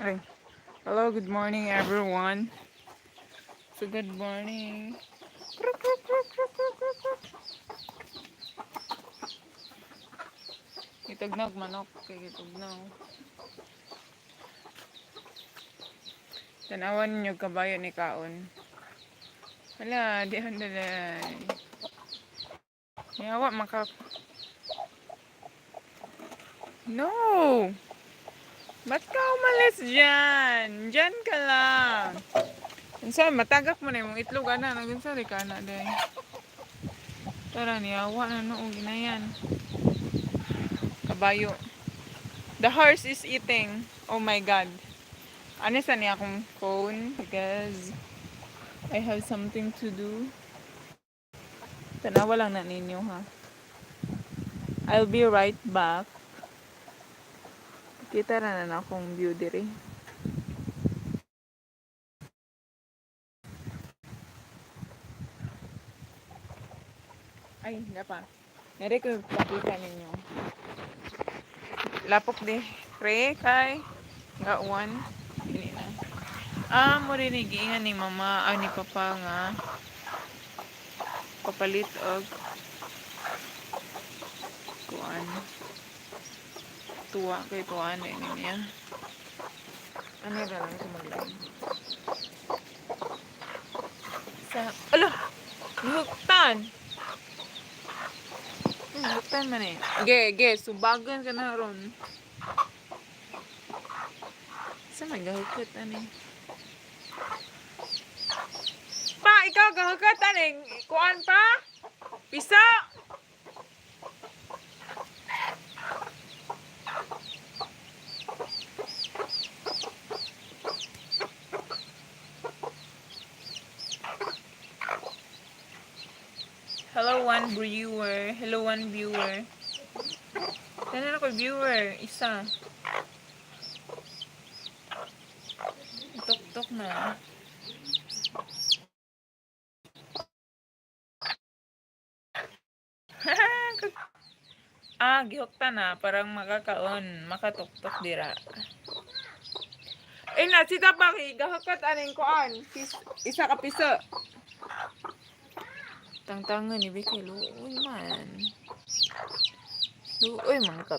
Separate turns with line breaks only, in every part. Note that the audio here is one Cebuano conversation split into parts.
Ay. Hello, good morning, everyone. So good morning. Kruk, kruk, kruk, kruk, kruk, kruk, kruk. Itugnog manok kay gitugnaw. Tanawan ninyo kabayo ni kaon. Hala, di dalay. Yawa maka. No! Ba't ka umalis dyan? Dyan ka lang. Unsa, matagak mo na imong itlog, ana. Nagunsa di ka, ana, day. Tara, niyawa na noong ginayan. Kabayo. The horse is eating. Oh my God. Ano sa niya akong phone because I have something to do. Tanawa lang na ninyo ha. I'll be right back. Kita ra na akong view diri. Ay, hindi pa. Nari ko pakita ninyo. Lapok di. Pre, kay. Nga one. Ini na. Ah, mo rin ni giingan ni mama, ah, ni papa nga. Papalit og kuan. Tuwa kay tuwa na ini niya. Ano ra lang sa maglain. Sa, ala! Nihuktan! Huktan man eh. Ge, ge, subagan ka na ron. Sa may gahukot, ani? Pa, ikaw gahukot, ani? Kuan pa? Pisa! Hello, one viewer. Hello, one viewer. Tanan ako viewer. Isa. Tok-tok na. Ah, gihukta na. Parang makakaon. Makatuktok dira. Eh na, sita pa gahukot aning kuan. Isa ka piso. Tangtangan ni Vicky. Luoy man. Luoy man ka.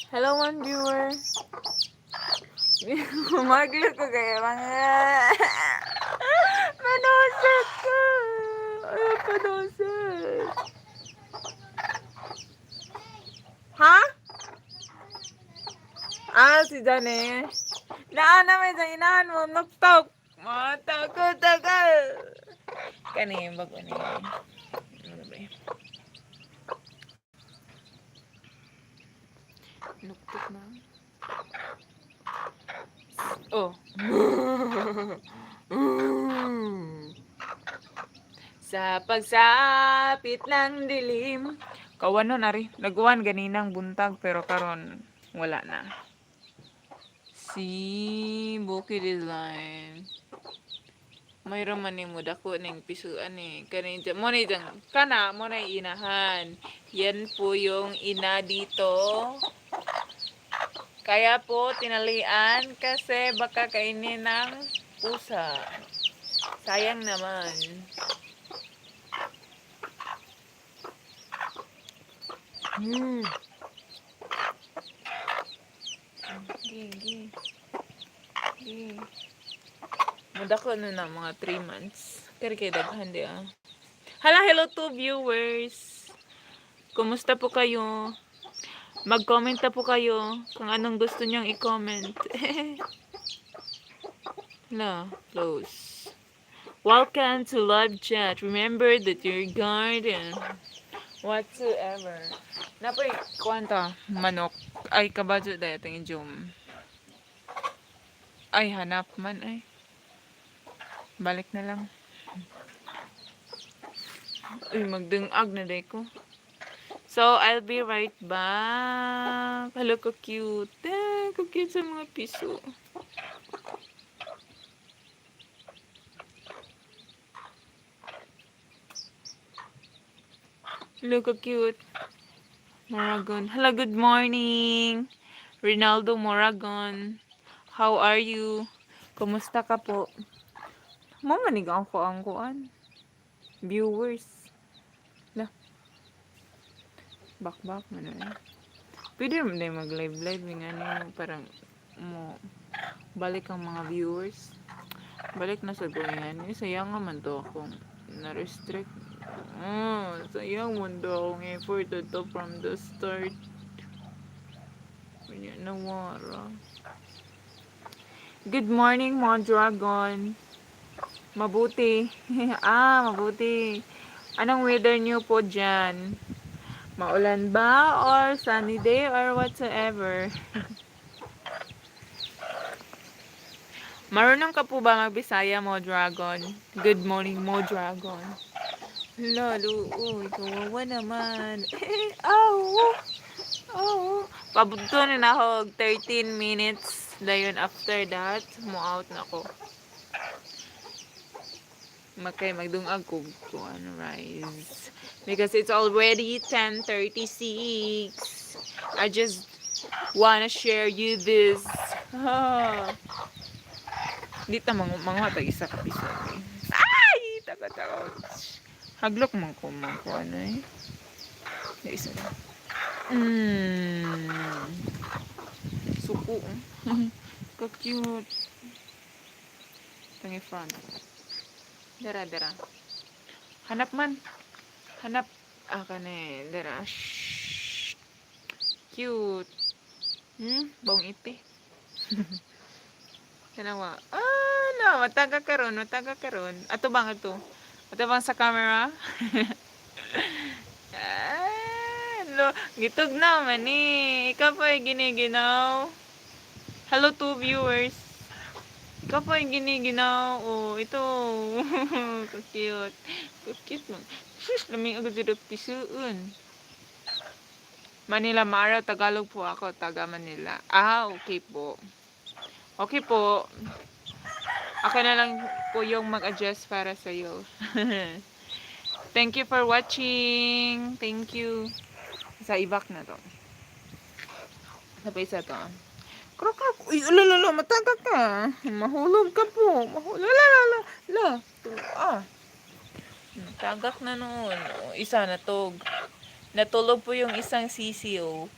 Hello, one viewer. Maglo ko kaya mga manusok ko. Ay, panusok. Ha? Ah, si Jane. Naa na may sa inahan mo, nuktok. Matakot tagal. Kani, bago ni. Ano ba yun? Nuktok na. Oh. Sa pagsapit ng dilim. Kawan nun, ari. Naguwan ganinang buntag pero karon wala na. Si Bukid Design. Mayroon man ni mo dako ning pisuan ni kani mo ni dyan kana mo na inahan. Yan po yung ina dito. Kaya po tinalian kasi baka kainin ng pusa. Sayang naman. Gi, gi. Gi. Mudako na na mga 3 months. Pero kay daghan di ah. Hala, hello to viewers. Kumusta po kayo? Mag-comment na po kayo kung anong gusto niyong i-comment. Hala, close. Welcome to live chat. Remember that your garden whatsoever. Napoy, kwanta, manok. Ay, kabadyo dahil itong jum. Ay, hanap man ay. Balik na lang. Uy, magdungag na day ko. So, I'll be right back. Hello, ka-cute. Eh, ka-cute sa mga piso. Hello, ka-cute. Moragon. Hello, good morning. Rinaldo Moragon. How are you? Kumusta ka po? Mo manig ako ang kuan. Viewers. La. Bakbak man eh. Pwede naman din mag live live nga ano, parang mo balik ang mga viewers. Balik na sa yan. Eh, sayang nga man to akong na-restrict. Oh, sayang man to akong effort to from the start. Kanya nawara. Good morning, Mondragon. Mabuti. Ah, mabuti. Anong weather niyo po dyan? Maulan ba or sunny day or whatsoever? Marunong ka po ba magbisaya, Mo Dragon? Good morning, Mo Dragon. Lalo, uy, kawawa naman. Aw! Oh, pabuto na ako 13 minutes. Dayon after that, mo out na ko. Makay magdungag ko kuan rice. Because it's already 10:36. I just wanna share you this. Ah. Di ta manguha tag isa ka piso. Ay, taga taga. Haglok man ko man ko ano eh. Di isa na. Suko. Ka-cute. Tangi front. Dara, dara. Hanap man. Hanap. Ah, kani. Dara. Shh. Cute. Bawang iti. Tanawa. Ah, no. Mataga karon. Mataga karon. Ato bang ato? Ato bang sa camera? Ah, lo, gitug na man eh. Ikaw pa ay giniginaw. Hello to viewers. Ikaw pa ay giniginaw. Oh, ito. Ka-cute. Ka-cute man. Sus, lamig agad sila pisuon. Manila Mara, Tagalog po ako, taga Manila. Ah, okay po. Okay po. Ako na lang po yung mag-adjust para sa iyo. Thank you for watching. Thank you. Sa ibak na to. Sa pa isa to. Krok, krok. Uy, ala, ala, mataga ka. Mahulog ka po. Mahulog. La, la, la, la. Ah. Tagak na noon. O, isa natog. Natulog po yung isang sisiw.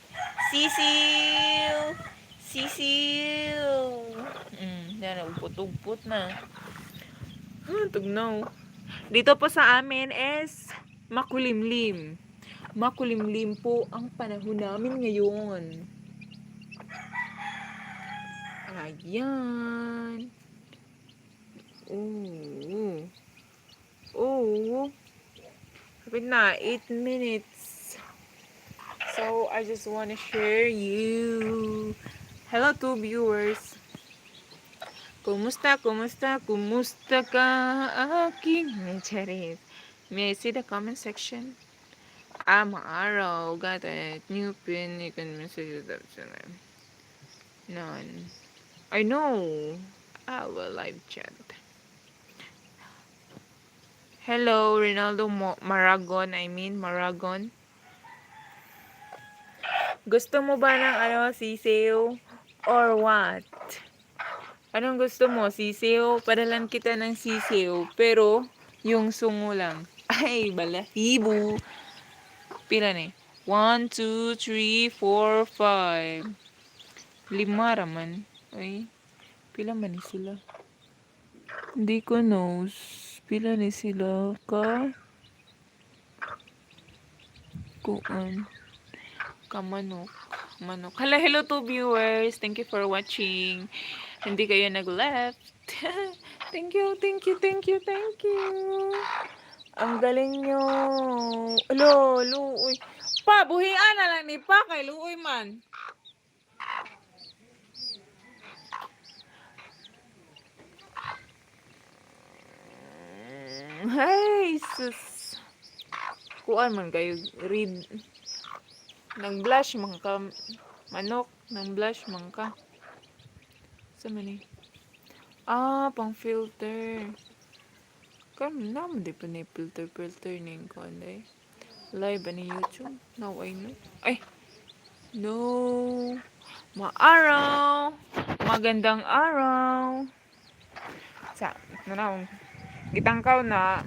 Sisiw! Sisiw! Yan, ugpot-ugpot na. Tugnaw. Dito po sa amin is makulimlim. Makulimlim po ang panahon namin ngayon. Ayan. Oo. Oo. Kapit na, 8 minutes. So, I just wanna share you. Hello to viewers. Kumusta, kumusta, kumusta ka aking charis? May I see the comment section? Ah, maaraw. Got it. New pin. You can message it up. None. I know. I will live chat. Hello, Ronaldo Maragon. I mean, Maragon. Gusto mo ba ng ano, sisiw? Or what? Anong gusto mo? Sisiw? Padalan kita ng sisiw. Pero, yung sungo lang. Ay, balahibo. Pila ni? 1, 2, 3, 4, 5. Lima raman. Ay, pila man ni sila? Hindi ko knows. Pila ni sila ka? Kuan. Kamanok. Manok. Hello, hello to viewers. Thank you for watching. Hindi kayo nag-left. Thank you, thank you, thank you, thank you. Ang galing nyo. Alo, luoy. Pa, buhian na lang ni pa kay luoy man. Ay, sus. Kuan man kayo, read. Nag-blush man ka, manok. Nang blush man ka. Sa man eh? Ah, pang filter. Kan naman di pa ni filter filter ni kuan day. Live ba ni YouTube? Now I know. Ay! No! Maaraw! Magandang araw. Sa, ano, gitangkaw na.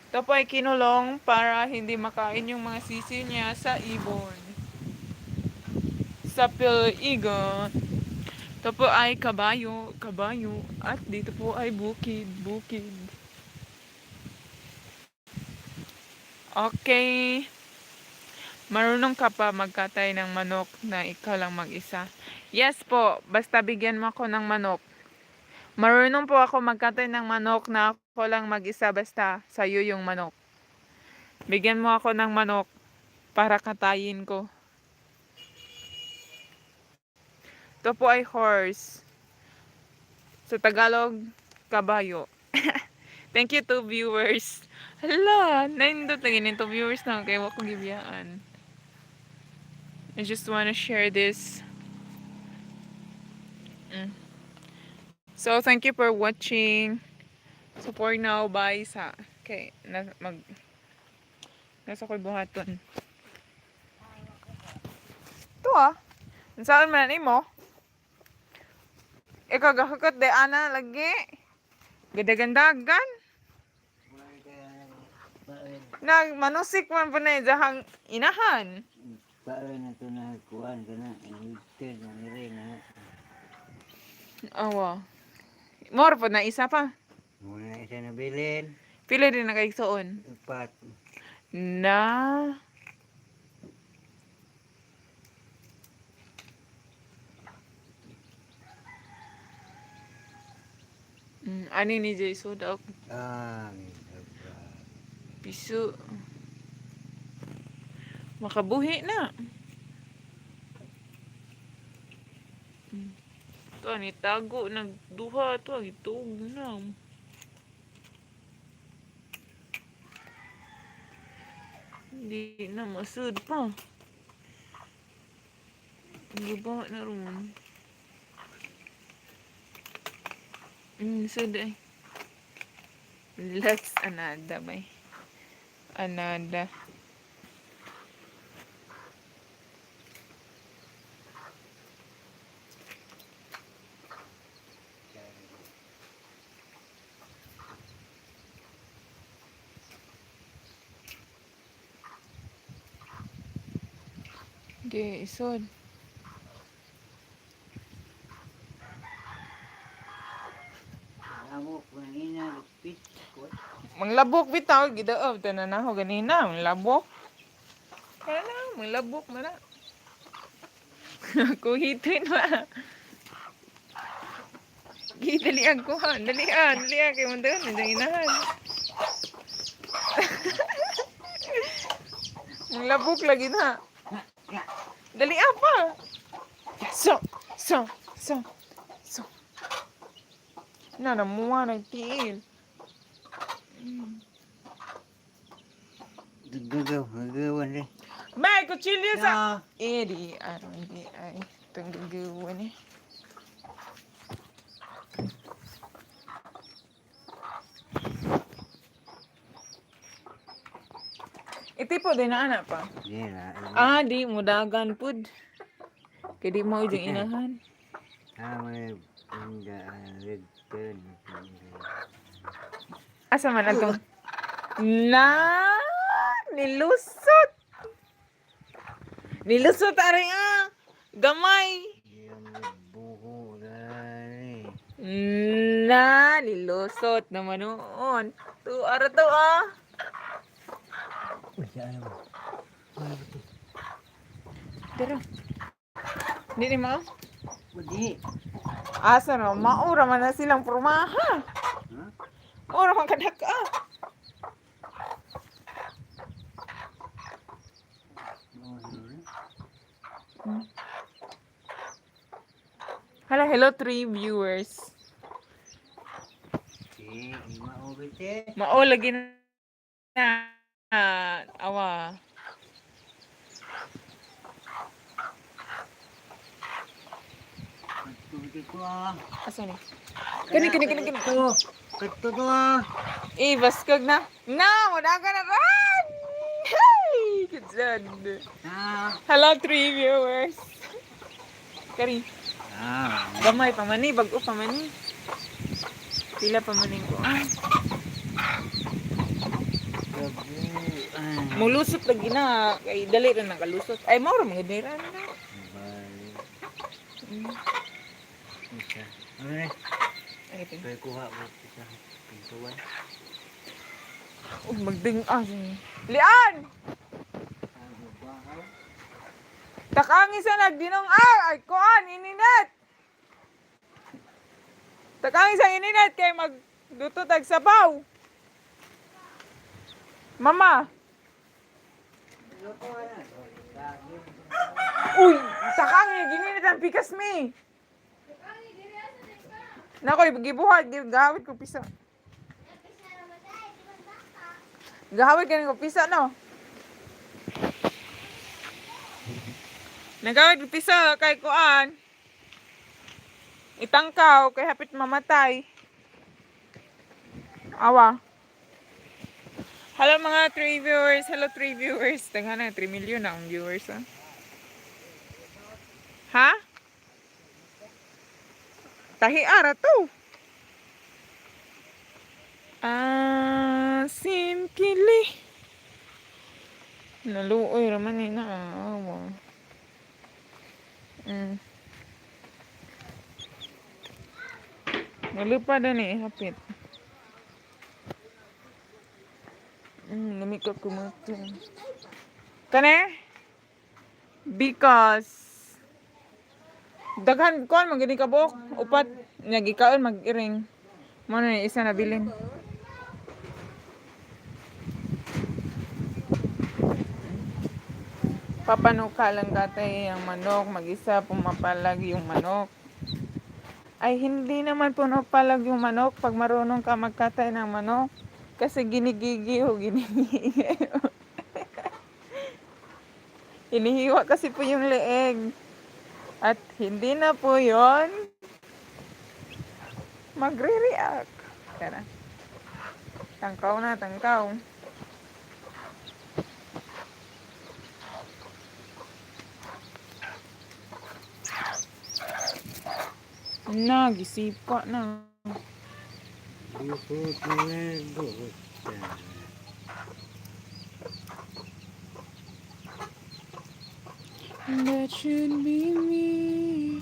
Ito po ay kinulong para hindi makain yung mga sisiw niya sa ibon. Sa piligon. Ito po ay kabayo, kabayo. At dito po ay bukid, bukid. Okay. Marunong ka pa magkatay ng manok na ikaw lang mag-isa? Yes po, basta bigyan mo ako ng manok. Marunong po ako magkatay ng manok na ako lang mag-isa, basta sa'yo yung manok. Bigyan mo ako ng manok para katayin ko. Ito po ay horse. Sa Tagalog, kabayo. Thank you to viewers. Hala, naindot lagi nito viewers na kay wa ko gibiyaan. I just wanna share this. So, thank you for watching. So, for now, bye sa... Okay, na, mag... Nasa ko'y buhaton. Ito ah. Saan man mo? Ikaw gahukot de ana lagi. Gadagandagan. Nag manusik man po na jahang inahan.
Paano na ito na kuhan ka na, ang na nire na.
Awa. More po na isa pa.
Muna isa na bilin,
Pila din na kaigsoon?
upat.
Na. Ani ni Jay daw
Ah,
piso. Makabuhi na. Ito, ani tago, nagduha, ito, itog na. Hindi na masud pa. Guba na ron. Sud eh. Let's another bay. Another. Di, isod.
Amo ko nang ina, lupit ko.
Manglabok bitaw, gidaob tanan ako ganina, manglabok. Kaya na, manglabok man na. Kuhitin ba? Gidalian ko ha, dalian, dalian kay mo doon, nandiyan inahan. Manglabok lagi na. Dalian pa. So, so, so, so. Na, namuha nagtiil.
Gagaw, gagawan rin.
May kutsilyo sa...
Na,
Eh, di, ano, di, ay, itong gagawin eh. Iti po din na anak pa.
di na.
Ah, di, mudagan pud. Kaya di mo yung inahan.
Ah, may inda, red turn.
Asa man atong na nilusot. Nilusot ari ah. Gamay.
Yung buko gani.
Na nilusot naman noon. Tu ara to ah.
Uy, saan mo? Ay, bato.
Dira. Di ni mao.
Udi.
Asa no maura man na silang pormaha.
Ha?
Ora man kadak ah. Hala, hello three viewers.
Si, maubit eh.
Mao lagi na awa.
Tubig ko ah.
Asa ni? Kani kani kani kani.
Kato. Kato to ah.
Eh, baskog na. Na, wala ka na. Run! Hey! Good job.
Ah.
Hello, three viewers. Kari.
Ah,
Gamay pa man ni, bag-o pa man ni. Pila pa man ning kuan.
Kabuan.
Mulusot lagi na kay dali ra nakalusot. Ay mao ra mga dira na.
Bali.
Mm.
Isa. Ano na?
Ay, pin.
Kaya kuha ko isa. Pintuan.
Oh, magding-as. Lian! Takang isa nagdinong ah! Ay, kuan, ininet! Takang isang ininet kay magluto tag sabaw. Mama! Uy! Takang gininit ang pikas mi! Nako, gibuhat, gawit ko pisa. Gawit ka ko pisa, no? Nagawit ko pisa kay kuan. Itangkaw kay hapit mamatay. Awa. Hello mga 3 viewers. Hello 3 viewers. Tangha na 3 million na ang viewers ah. Ha? Tahi ara to. Ah, simkili. Naluoy raman ni na. Awa. Nalupa na ni hapit. Lami ka kumato. Kane? Because daghan kuan man gani ka buok upat nya gikaon mag-iring. Mo na ni isa na bilin. Papanuka lang katay ang manok, mag-isa pumapalag yung manok. Ay, hindi naman pumapalag yung manok pag marunong ka magkatay ng manok. Kasi ginigigiho, ginigigiho. Inihiwa kasi po yung leeg. At hindi na po yon magre-react. Tara. Tangkaw na, tangkaw. Na, gisipa na.
Lusot na gusta.
That should be me.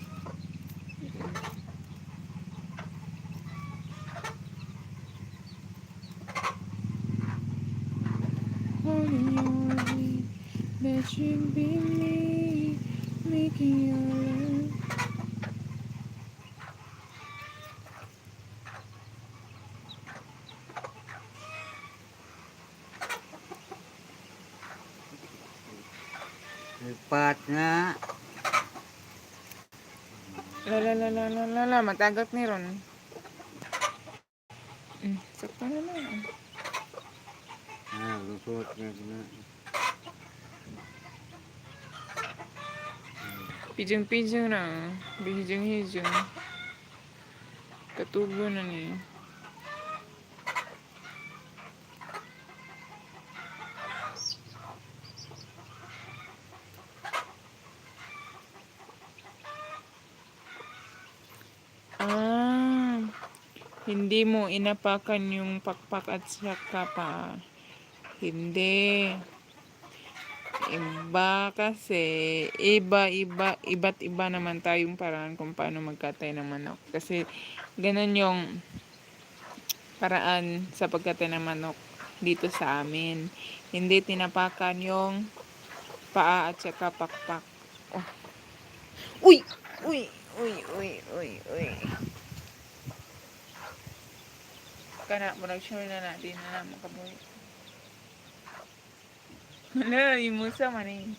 Holding your hand. That should be me. Making your love.
Lipat na.
La la la la la la la, matagat ni Ron. Sakto na lang.
Ah, lusot na na.
Pijong-pijong na. Bihijong-hijong. Katubo na ni. Ah, hindi mo inapakan yung pakpak at saka pa. Hindi. Iba kasi, iba-iba, iba't iba naman tayong paraan kung paano magkatay ng manok. Kasi, ganun yung paraan sa pagkatay ng manok dito sa amin. Hindi tinapakan yung paa at saka pakpak. Oh. Uy! Uy! Uy! Uy! Uy! Uy! Kana, murag sure na na, di na na makabuhi. Wala, imusa man eh.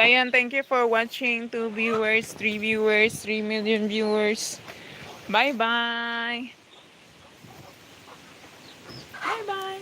Ayan, thank you for watching. Two viewers, three viewers, 3 million viewers. Bye-bye. Bye-bye.